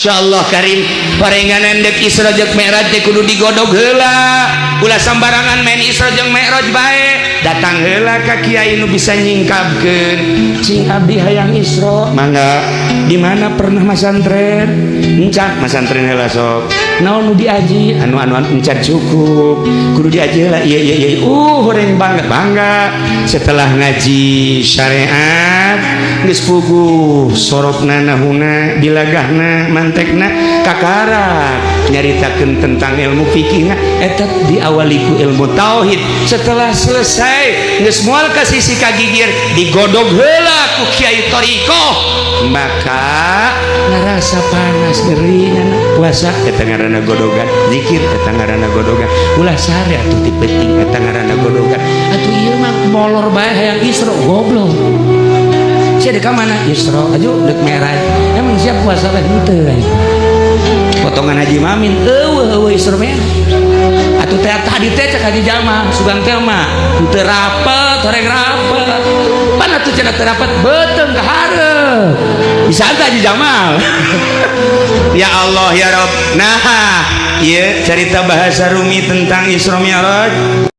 Insyaallah karim, parenganan dek Isra jeung Mi'raj teh kudu digodog heula. Ulah sambarangan main Isra jeung Mi'raj bae. Datang heula ka kiai nu bisa nyingkapkeun. Cing, abdi hayang Isra. Mangga. Di mana pernah masantren? Encan masantren heula sok. Naon nu diaji? Anu anu anu encan cukup. Kudu diaji heula. Ieu ieu ieu. Horeng bangga bangga. Setelah ngaji syariat geus puguh sorofna, nahuna, bilagahna, mantekna, kakara nyaritakeun tentang ilmu fikihna, eta diawali ku ilmu tauhid. Setelah selesai, geus moal ka sisi kagigir, digodog heula ku kiai thoriqoh, maka ngarasa panas nyeri. Puasa eta ngaranna godogan, zikir eta ngaranna godogan, ulah sare atuh ti peuting eta ngaranna godogan. Atuh ieu mah molor bae hayang Isra, goblok. Sia dek ka mana? Isra, aju dek Mi'raj. Emang siap puasa lah henteu? Potongan Haji Mamin eueuh eueuh Isra Mi'raj. Atuh teh tadi teh cek Haji Jamal sugan teh mah henteu rapet, horeng rapet. Pan atuh cenah teu rapet, beuteung ka hareup. Bisa teh Haji Jamal. Ya Allah ya Rob. Nah, ieu cerita bahasa Rumi tentang Isra Mi'raj.